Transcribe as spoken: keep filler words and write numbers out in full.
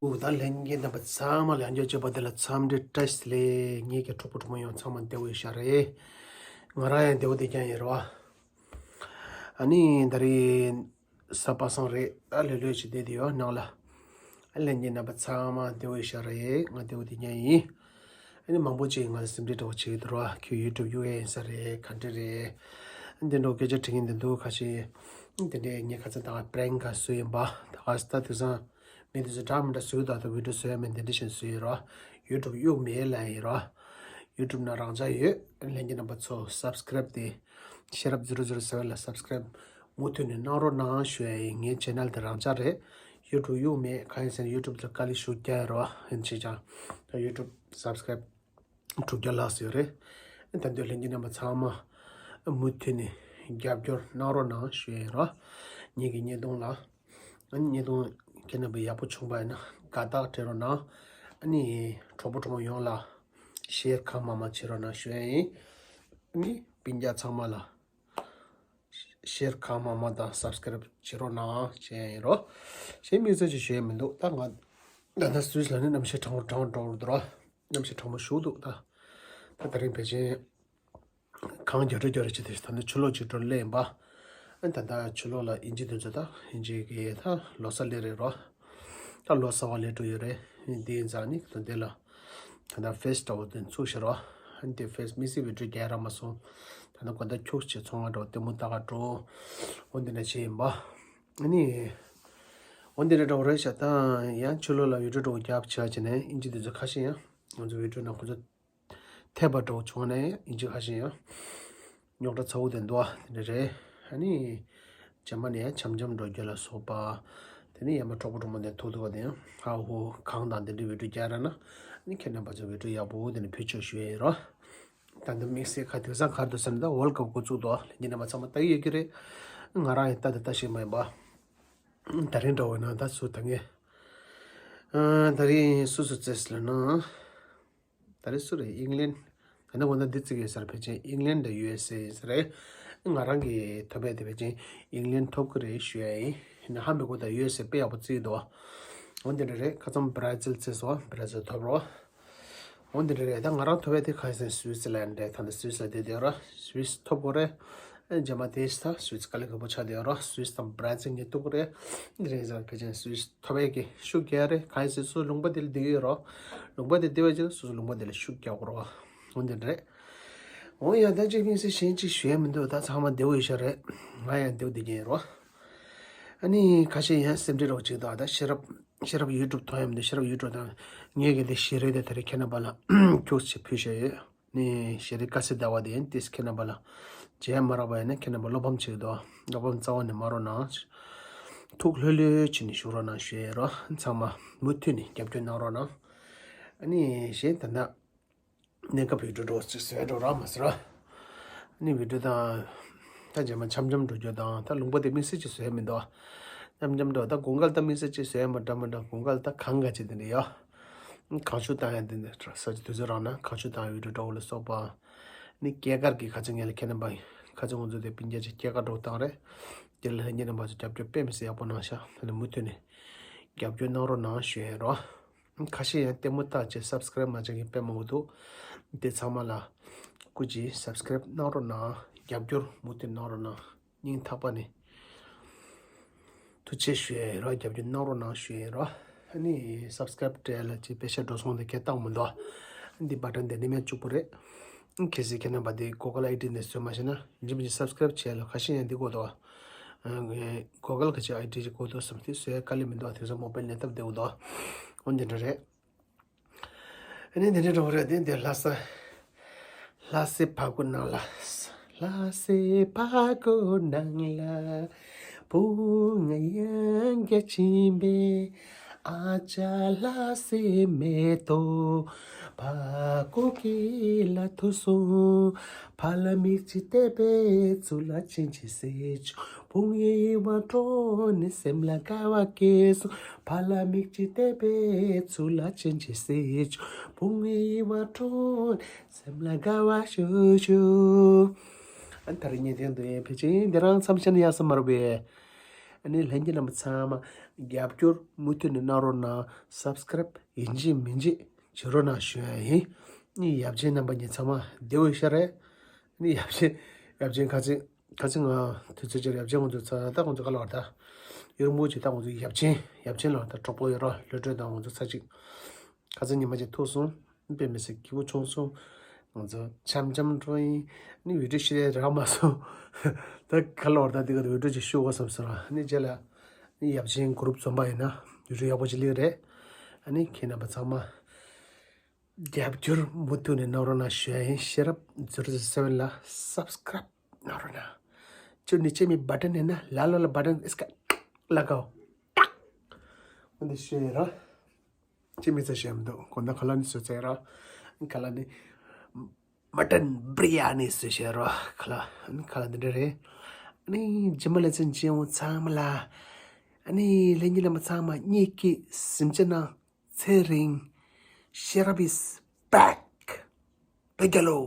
ཨུ་ད་ལྷན་རྒྱས་རྣམ་པ་ཚང་མ་ལ་ཡང་བསྐྱར་བཅར་བ་དེ་ལ་འཚམས་འདྲི་བཀྲ་ཤིས་བདེ་ལེགས། ངེད་ཀྱི་གྲོགས་པོ་གྲོགས་མོ་ཡོངས་ཚང་མ་བདེ་པོ་ཡིན་ཤག་རེད། ང་རང་ཡང་བདེ་པོ་བདེ་རྐྱང་ཡིན་རོ། ཨ་ནི་ད་རེས་གཟའ་པ་སངས་རེད། ད་ལྷོད་ལྷོད་ཅིག་བསྡད་དེ་ཡོད་ནང་ལ། ཨ་ལྷན་རྒྱས་རྣམ་པ་ཚང་མ་བདེ་པོ་ཡིན་ཤག་རེད། ང་བདེ་པོ་བདེ་རྐྱང་ཡིན། ཨ་ནི་མང་པོ་ཅིག་ང་ལ་སེམས་ཁྲལ་འདྲ་བོ་བྱེད་ཀྱི་འདུག་ར། ཁྱོད་ཡུ་ཊུབ་གཡུག་ཡས་ཡིན་ས་རེད། ག་འདྲ་རེད། འདི་འདྲ་བོ་སྐད་ཆ་དྲི་མཁན་འདི་འདུག་ཁ་ཤས། འདི་འདྲའི་ངས་ཁ་སང་ད་པྲེང་ག་བཟོས་ཡིན་པ། ད་ག་ས་ད་དེང་སང་མི་དེ་ཚོ་འདྲ་མི་འདྲ་བཟོས་འདུག་ད་བི་ཌིའོ་བཟོ་ཡ་མེད་འདི་འདྲ་ཞིག་བཟོས་ཡོད་ར། ཡུ་ཊུབ་གཡུག་མེད་ལབ་ཡིན་ར། ཡུ་ཊུབ་ནང་རང་འཇགས་ཡོད། ལྷན་རྒྱས་རྣམ་པ་ཚོ་སབ་སི་ཀེ་རེབ་དེ། ཤེས་རབ་ཛི་རོ་ཛི་རོ་སེ་བེན་ལ་སབ་སི་ཀེ་རེབ་མུ་མཐུད་ནས་གནང་རོགས་གནང་ཞུ་ཡ་ཡིན། ངའི་ཆེ་ནལ་དེ་རང་འཇགས་རེད། ཡུ་ཊུབ་གཡུག་མེད། གང་ཡིན་ཟེར་ན་ཡུ་ཊུབ་ལ་དཀའ་ལས་ཞེ་པོ་རྒྱག་ཡོད་ར། ཡིན་ཕྱིན་ཀྱང་ད་ཡུ་ཊུབ་སབ་སི་ཀེ་རེབ་དྲུག་བརྒྱ་ལྷག་ཙམ་ཡོད་རེད། ད་དུང་ལྷན་རྒྱས་རྣམ་པ་ཚང་མ་མུ་མཐུད་ནས་རྒྱབ་སྐྱོར་གནང་རོགས་གནང་ཞུ་ཡ་ཡིན་ར། ངེད་ཀྱི་བརྙན་ཐུང་ལ། ཨ་ནི་བརྙན་ཐུང་ཁྱེད་རྣམ་པས་ཡག་པོ་བྱུང་པ་ཡིན་ན་དགའ་རྟགས་སྤྲད་རོགས་གནང་། ཨ་ནི་གྲོགས་པོ་གྲོགས་མོ་ཡོངས་ལ་ཤེར་གང་མང་མང་བྱེད་རོགས་གནང་ཞུ་ཡ་ཡིན། ཨ་ནི་སྤུན་ཀྱག་ཚང་མ་ལ་ཤེར་གང་མང་མང་དང་སབ་སི་ཀེ་རེབ་བྱེད་རོགས་གནང་ཞུ་ཡ་ཡིན་རོ། གཞན་དམིགས་བསལ་ཅིག་ཞུ་ཡ་མི་འདུག་ད་ང་ད་ལྟ་སུད་སི་ལ་ནི་གནམ་གཤིས་གྲང་མོ་གྲང་མོ་འགྲོ་གི་འདུག་ར། གནམ་གཤིས་གྲང་མོ་ཞེ་པོ་འདུག་ད་ད་ད་རིང་ཕལ་ཆེར་གངས་རྒྱག་འགྲོ་རྒྱག་རེ་བྱེད་དེ། ད་ནི་ཆུ་ལོག་ཅིག་འགྲོ་སླེབས་ཡིན་པ། ཨ་ད་ལྟ་ཆུ་ལོག་ལ་དབྱིན་ཇི་དེ་ཚོ་ད་དབྱིན་ཇི་གི་ད་ལོ་གསར་སླེབས་རེད་རོ། ད་ལོ་གསར་བ་སླེབས་འགྲོ་ཡོད་རེད། དེ་ཡིན་ཙང་ནི་ད་འདི་ལ་ད་ད་ཕེ་སི་འདྲ་བོ་དེ་ཚུགས་ཤིག་རོ། ཨ་དེ་ཕེ་སི་མི་སི་བི་ཌིའོ་རྒྱག་རག་མ་སོང་། ད་ནི་གོ་ད་ཁྱུག་ཅིག་ཚོང་ཁང་འགྲོ་ལྟད་མོ་ལྟ་ག་འགྲོ། འོ་འདི་འདྲ་བྱས་ཡིན་པ། ཨ་ནི་འོ་འདི་འདྲ་འདྲ་བོ་རེད་ཤག་ད་ཡང་ཆུ་ལོག་ལ་བི་ཌིའོ་འདྲ་བོ་རྒྱབ་བྱས་བྱས་ནས་དབྱིན་ཇི་དེ་ཚོ་ཁ་ཤས་ཡང་ང་ཚོ་བི་ཌིའོ་ནང་ཁོ་ཚོ་འཐད་པ་འདྲ་བོ་བྱུང་ནས་ཡིན་གཅིག་ཁ་ཤས་ཡང་རྙོག་དྲ་ཚ་བོ་དེ་འདུག་ཨ་དེ་འདྲ་རེད། ཨ་ནི་རྗེས་མ་ནས་ཡང་འཆམ་འཆམ་འགྲོ་རྒྱུ་ལ་སོགས་པ། དེ་ནས་ཡང་མ་གྲོགས་པོ་གྲོགས་མོ་དེ་ཐུག་ཐུག་པ་དེ་ཡང་ཧ་ཧུ་གང་དང་དེ་འདྲའི་བི་ཌིའོ་རྒྱག་ར་ན། ཨ་ནི་ཁྱེད་རྣམ་པ་ཚོ་བི་ཌིའོ་ཡག་པོ་དེ་ནས་ཕུལ་ཆོག་ཞུ་ཡ་ཡིན་རོ། ད་འདི་དམིགས་བསལ་ཁ་དེང་སང་ག་རེ་འདུག་ཟེར་ན་ད་ཝརལ་ཌི་ཀབ་འགོ་བཙུགས་འདུག་ཨ་ལེ། ངེད་རྣམ་པ་ཚང་མ་ལྟ་གི་ཡོད་ཀྱི་རེད། ང་རང་ཡང་ལྟ་དང་ལྟ་ཤེས་མ་ཡིན་པ། ད་རིང་འདྲ་བོ་ན་ད་སུ་ད་ངས། ཨ་ད་རིང་སུ་སུ་རྩེས་ལ་ན། ད་རེས་སུ་རེད། ཨིང་ལན། ད་ནི་འོ་ན་འདི་བརྩི་གི་ཡོད་ས་རེད། ཕལ་ཆེར་ཨིང་ལན་དང་ཡུ་ཨེས་ཨེ་ཡིན་ས་རེད། ང་རང་གི་ཐོབ་པའི་དེ་ཕལ་ཆེར་ཨིང་ལན་ཐོབ་གི་རེད་ཞུ་ཡ་ཡིན། ཡིན་ན་ཧ་མི་གོ། ད་ཡུ་ཨེས་ཨེ་དཔེ་ཡག་པོ་བརྩི་འདུག་འོ་འདི་འདྲ་རེད། ཁ་སང་བྷ་ར་ཛིལ་བརྩིས་སོང་། བྷ་ར་ཛིལ་ཐོབ་རོགས། འོ་འདི་འདྲ་རེད། ད་ང་རང་ཐོབ་པའི་དེ་གང་ཡིན་ཟེར་ན་སུའི་ཙི་ལན་རེད། ད་ནི་སུའི་ཙི་ལ་བསྡད་བསྡད་ཡོད་ར། སུའི་ཙི་ཐོབ་དགོས་རེད། རྗེས་མ་དེ་ད་སུའི་ཙི་དཀའ་ལས་ཁག་པོ་ཆགས་བསྡད་ཡོད་ར། སུའི་ཙི་དང་བྷ་ར་ཛིལ་གཉིས་ཐོབ་དགོས་རེད། འདི་རེད་ཟེར་ཕལ་ཆེར་སུའི་ཙི་ཐོབ་ཡས་ཀྱི་ཤུགས་རྒྱག་རེད། གང་ཡིན་ཟེར་སོ་སོ་ལུང་པ་དེ་ལ་བསྡད་ཡོད་རོ། ལུང་པ་དེ་བསྡད་པ་ཅིག་ལ་སོ་སོ་ལུང་པ་དེ་ལ་ཤུགས་རྒྱག་དགོས་རོ། འོ་འདི་རེད། འོ་ཡ་ད་ཅིག་དམིགས་བསལ་གཞན་ཅིག་ཞུ་ཡ་མི་འདུག་ད་ཚང་མ་བདེ་པོ་ཡོད་ཤག་རེད། ང་ཡང་བདེ་པོ་བདེ་རྐྱང་ཡིན་རོ། ཨ་ནི་ཁ་ཤས་ཡང་སེམས་ཁྲལ་རོགས་ཅིག་འདུག་ད་ཤེས་རབ་ཤེས་རབ་ཡུ་ཊུབ་མཐོང་ཡ་མི་འདུག་ཤེས་རབ་ཡུ་ཊུབ་དང་ངས་གི་དེ་ཞལ་རས་དེ་ད་རེས་ཁྱེད་རྣམ་པ་ལ་ཁྱུག་ཅིག་ཕུལ་བཞག་ཡོད། ནི་ཞལ་རས་དཀར་སེར་ཟླ་བ་དེ་ཡིན་ཏེ། ཁྱེད་རྣམ་པ་ལ་མཇལ་མ་རག་པ་ཡིན་ན་ཁྱེད་རྣམ་པ་བློ་ཕམ་བྱེད་དོ། བློ་ཕམ་རྩ་བ་ནས་མ་རོགས་གནང་། ཐུགས་ལྷོད་ལྷོད་བྱས་ནས་བཞུགས་རོགས་གནང་ཞུ་ཡ་རོ། ཚང་མ་མུ་མཐུད་ནས་རྒྱབ་སྐྱོར་གནང་རོགས་གནང་། ཨ་ནི་གཞན་ད་ལྟ་གནས་སྐབས་བི་ཌིའོ་འདྲ་བོ་ཅིག་བཟོས་འགྲོ་རག་མ་སོང་ར། ཨ་ནི་བི་ཌིའོ་དང་ད་རྗེས་མ་འཆམ་འཆམ་འགྲོ་རྒྱུ་དང་། ད་ལུང་པ་དེ་དམིགས་བསལ་ཅིག་བཟོས་མི་འདུག་འཆམ་འཆམ་འགྲོ། ད་དགུན་ཁ་ལ་ད་དམིགས་བསལ་ཅིག་བཟོས་མ་འདྲ་མ་འདྲ། དགུན་ཁ་ལ་ད་གངས་ག་ཅིག་དེ་འདྲ་ཡོད། གངས་ཤུགས་བཏང་ཡ་དེ་འདྲ་ས་ཆ་དུས་ཚོད་རག་ན་གངས་ཤུགས་བཏང་ཡ་བི་ཌིའོ་འདྲ་བོ་ལ་སོགས་པ། ཨ་ནི་སྐྱེས་སྐར་གྱི་ཁ་ཆེ་ངས་ལ་ཁྱེད་རྣམ་པ་ཁ་ཆེ་ང་ཚོ་དེ་སྤུན་ཀྱག་ཅིག་སྐྱེས་སྐར་འདྲ་བོ་བཏང་རེད། དེ་ལ་ལྷན་རྒྱས་རྣམ་པ་ཚོ་རྒྱབ་སྐྱོར་དཔེ་མི་སྲིད་ཡག་པོ་གནང་ཤག་ད་ནི་མུ་མཐུད་ནས་རྒྱབ་སྐྱོར་གནང་རོགས་གནང་ཞུ་ཡ་རོ། ཁ་ཤས་ཡང་ལྟད་མོ་ལྟ་བྱས་སབ་སི་ཀེ་རེབ་མ་བྱེད་མཁན་དཔེ་མང་པོ་འདུག་དེ་ཚང་མ་ལ་སྐུ་མཁྱེན་སབ་སི་ཀེ་རེབ་གནང་རོགས་གནང་། རྒྱབ་སྐྱོར་མུ་མཐུད་གནང་རོགས་གནང་། སྙིང་ཐག་པ་ནས་ཐུགས་རྗེ་ཆེ་ཞུ་ཡ་ཡིན་རོ། རྒྱབ་སྐྱོར་གནང་རོགས་གནང་ཞུ་ཡ་ཡིན་རོ། ཨ་ནི་སབ་སི་ཀེ་རེབ་སྤྲད་ལ་ཅིག་པེ་ཤ་འགྲོ་སོང་དེ་ཁྱད་བཏང་མི་འདུག་འདི་བ་ཊན་དེ་ནི་མེད་གཅིག་པོ་རེད། གལ་སྲིད་ཁྱེད་རྣམ་པ་དེ་གུ་གལ་ཨའི་ཌི་ནས་བཟོས་མ་ཤེས་ན་ཡིན་གཅིག་མིན་གཅིག་སབ་སི་ཀེ་རེབ་བྱས་ལ་ཁ་ཤས་ཡང་འདི་དགོས་འདུག་གུ་གལ་ག་ཅིག་ཨའི་ཌི་ཅིག་དགོས་འདུག་བསམ་དུས་བཟོ་ཡ་དཀའ་ལས་མི་འདུག་དེང་སང་མོ་བེལ་ནས་སྟབས་བདེ་པོ་འདུག་འོ་འདི་འདྲ་རེད། ཨ་ནི་འདི་འདྲ་འདྲ་བོ་རེད། དེ་འདི་ལྷ་ས། ལྷ་སའི་ཕ་གུ་ནང་ལ། ལྷ་སའི་ཕ་གུ་ནང་ལ། བུ་ང་ཡང་རྒྱ་ཆེན་པའི་ཨ་ཅག་ལྷ་སའི་མེ་ཏོག་ཕ་གུ་ཀི་ལ་ཐུག་སོང་། ཕ་ལ་མིག་ཅིག་བལྟས་པས་ཚུར་ལ་ཅི་ཅི་ཟེར་བྱུང་། བུང་ཡི་བ་དྲོ་ནི་སེམས་ལ་དགའ་བ་སྐྱེས་སོང་། ཕ་ལ་མིག་ཅིག་བལྟས་པས་ཚུར་ལ་ཅི་ཅི་ཟེར་བྱུང་། བུང་ཡི་བ་དྲོ་ནི་སེམས་ལ་དགའ་བ་ཤུགས་ཤུགས། ཨ་ད་རེས་ངས་དེ་འདི་ཕལ་ཆེར་འདི་རང་མཚམས་བཞག་ན་ཡག་ས་མ་རེད་པས། ཨ་ནི་ལྷན་རྒྱས་རྣམ་པ་ཚང་མ་རྒྱབ་སྐྱོར་མུ་མཐུད་ནས་གནང་རོགས་གནང་། སབ་སི་ཀ་རབ་ཡིན་གཅིག་མིན་གཅིག་བྱེད་རོགས་གནང་ཞུ་ཡ་ཡིན། ཨ་ནི་ཡབ་ཆེན་རྣམ་པ་གཉིས་ཚང་མ་བདེ་བོ་ཡོད་ཤག་རེད། ཨ་ནི་ཡབ་ཆེན་ཡབ་ཆེན་ཁ་ཆེ་ཁ་ཆེ་ང་དུས་ཚོད་ཅིག་ཡབ་ཆེན་ཁོང་ཚོ་ཚ་ད་ཁོང་ཚོ་ག་ལ་བར་ད་ཡུར་མོ་ཅིག་ད་ཁོང་ཚོ་ཡབ་ཆེན་ཡབ་ཆེན་ལ་བར་ད་གྲོགས་པོ་ཡོད་ར་ལོ་གྲོས་དང་ཁོང་ཚོ་ཚ་ཅིག་ཁ་ཆེ་ཉི་མ་ཅིག་ཐུག་སོང་། དཔེ་མི་སྲིད་སྐྱིད་པོ་བྱུང་སོང་། ང་ཚོ་འཆམ་འཆམ་འགྲོ་ཡིན། ནི་བི་ཌིའོ་ཤི་རེ་རག་མ་སོང་། ད་ག་ལོར་ད་འདི་ག་བི་ཌིའོ་ཅིག་ཤོད་དགོས་བསམ་སོང་ར། ནི་རྗེས་ལ་ནི་ཡབ་ཆེན་གུ་རུབ་འཛོམས་པ་ཡིན་ན་བི་ཌིའོ་ཡག་པོ་ཅིག་སླེབས་རེད། ཨ་ནི་ཁྱེད་རྣམ་པ་ཚང་མ་རྒྱབ་སྐྱོར་མུ་མཐུད་ནས་གནང་རོགས་གནང་ཞུ་ཡ་ཡིན། ཤེས་རབ་ཛི་རོ་ཛི་རོ་སེ་ཝེན་ལ་སབ་སི་ཀ་རབ་གནང་རོགས་གནང་། ཅོ་ནི་ཅེ་མི་བ་ཊན་ཡིན་ན་ལ་ལོ་ལ་བ་ཊན་ཨིས་ཀ་ལ་གའོ་ཏག་འདི་ཤེས་ར། ཅི་མི་ཚེ་ཤེས་མི་འདུག་གོ་ན་ཁ་ལ་ནི་སུ་ཚེ་ར། ཁ་ལ་ནི་མ་ཊན་བི་རི་ཡ་ནི་སུ་ཤེས་ར། ཁ་ལ་ཁ་ལ་འདི་འདྲ་རེད། ཨ་ནི་རྗེས་མ་ལ་ཚན་ཅི་ཡོང་ཚང་མ་ལ། ཨ་ནི་ལྷན་རྒྱས་རྣམ་པ་ཚང་མ་གཉིད་ཀྱི་སེམས་ཅན་ན་ཚེ་རིང་། Sherab is back. བོད་རྒྱལ་ལོ།